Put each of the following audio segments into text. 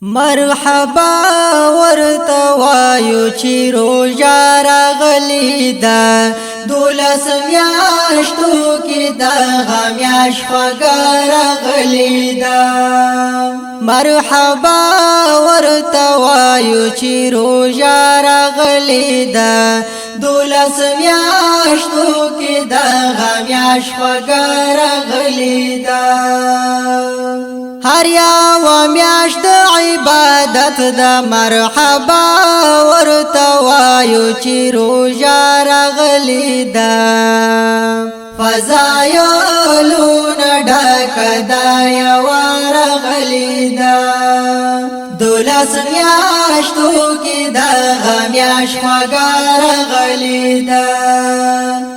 مرحبا ورته وایو چې روژه راغلې ده، دولس میاشتو کې دغه میاشت خوږه راغلې ده. مرحبا ورته وایو چې روژه راغلې ده، دولس میاشتو کې دغه میاشت خوږه راغلې ده. هر یو میاشت د عبادت د، مرحبا ورته وایو چې روژه راغلې ده. فضایلونه ډک دا یو راغلې ده، دولس میاشتو کې دغه میاشت خوږه راغلې ده.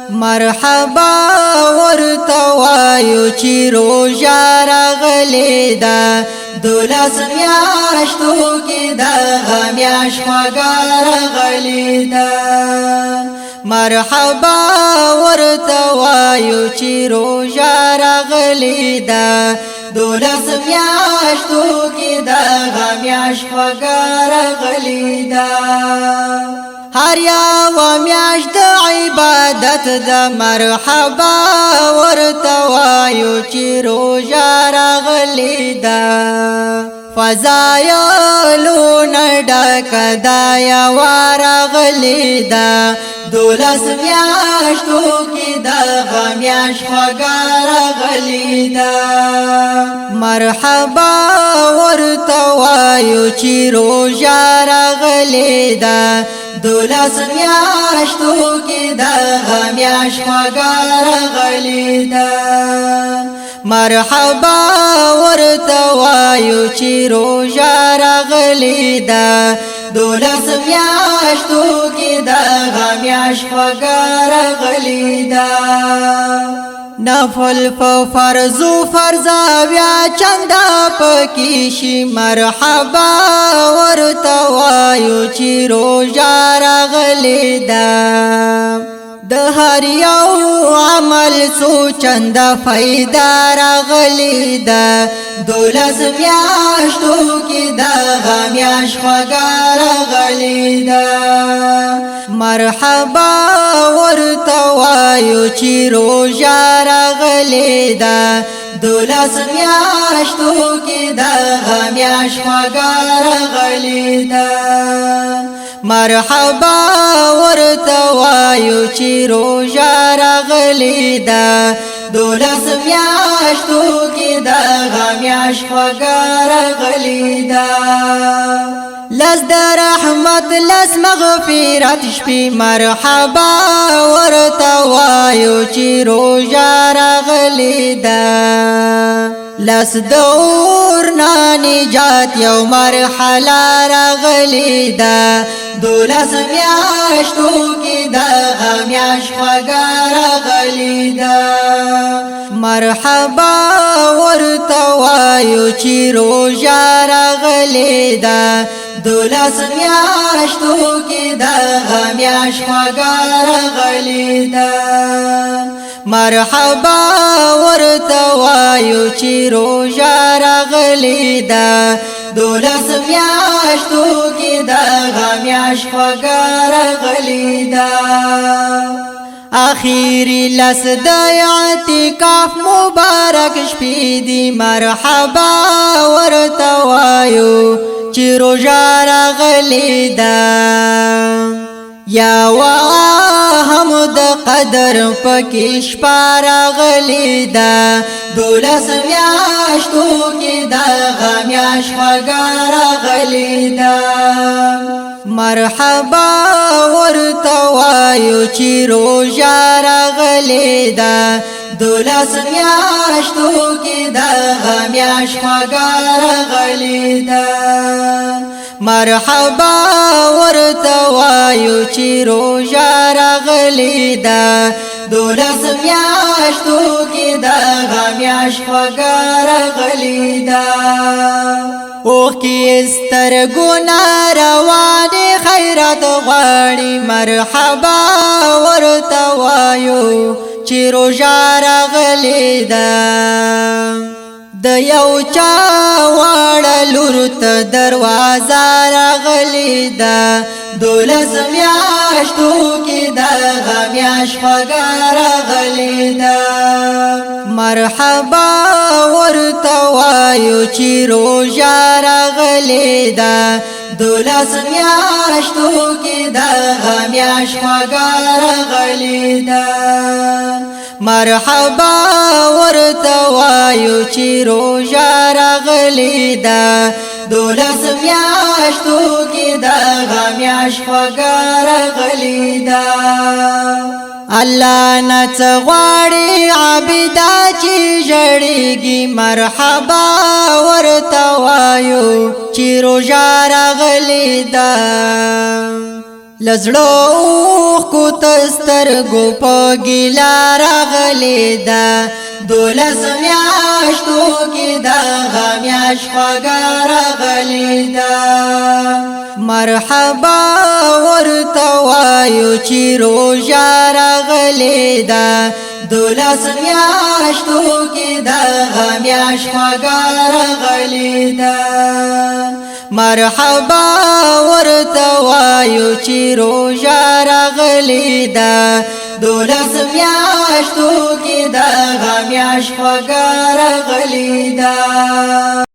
مرحبا ورته وایو چې روژه راغلې ده، دولس میاشتو کې دغه میاشت خوږه راغلې ده. مرحبا ورته وایو چې روژه راغلې ده، دولس میاشتو کې دغه میاشت خوږه راغلې ده. هر یو میاشت د عبادت د، مرحبا ورته وایو چې روژه راغلې ده. فضایلونه ډک دا یو راغلې ده، دولس میاشتو کې دغه میاشت خوږه راغلې ده. مرحبا ورته وایو چې روژه راغلې ده، دولس میاشتو کې دغه میاشت خوږه راغلې ده. مرحبا ورته وایو چې روژه راغلې ده، دولس میاشتو کې دغه میاشت خوږه راغلې ده. نفل په فرضو فرض بیا چندا پکې شي، مرحبا ورته وایو چې روژه راغلې ده. د هر یو عمل څو چنده فایده راغلې ده، دولس میاشتو کې دغه میاشت خوږه راغلې ده. مرحبا ورته وایو چې روژه راغلې ده، دولس میاشتو کې دغه میاشت خوږه راغلې ده. مرحبا ورته وایو چې روژه راغلې ده، دولس میاشتو کې دغه میاشت خوږه راغلې ده. لس د رحمت لس مغفرت شپې، مرحبا ورته وایو چې روژه راغلې ده. لس د اور نه نجات یو مرحله راغلې ده، دولس میاشتو کې دغه میاشت خوږه راغلې ده. مرحبا ورته وایو چې روژه راغلې ده، دولس میاشتو کې دغه میاشت خوږه راغلې ده. مرحبا ورته وایو چې روژه راغلې ده، دولس میاشتو کې دغه میاشت خوږه راغلې ده. اخیری لس د اعتکاف مبارک شپې دي، مرحبا ورته وایو چې روژه راغلې ده. یا هم د قدر پکې شپه راغلې ده، دولس میاشتو کې دغه میاشت خوږه راغلې ده. مرحبا ورته وایو چې روژه راغلې ده، دولس میاشتو کې دغه میاشت خوږه راغلې ده. مرحبا ورته وایو چې روژه راغلې ده، دولس میاشتو کې دغه میاشت خوږه راغلې ده. اوښکې سترګونه روانې خیرات غواړي، مرحبا ورته وایو چې روژه راغلې ده. د د یو چا واړه لور ته دروازه راغلی ده. دولس میاشتو کې دغه میاشت خوږه راغلی ده. مرحبا ورته وایو چې روژه راغلی ده. دولس میاشتو کې دغه میاشت خوږه راغلی ده. مرحبا ورته وایو چې روژه راغلی ده. دولس میاشتو کې دغه میاشت خوږه راغلی ده. الله نه څه غواړي عابدا چې ژړېږي؟ مرحبا ورته وایو چې روژه راغلی ده. لزړو اوښکو ته سترګو په ګیله راغلی ده. دولس میاشتو کې دغه میاشت خوږه راغلی ده. مرحبا ورته وایو چې روژه راغلی ده. دولس میاشتو کې دغه میاشت خوږه راغلی ده. مرحبا ورته وایو چې روژه راغلی ده. دولس میاشتو کې دغه میاشت خوږه راغلی ده.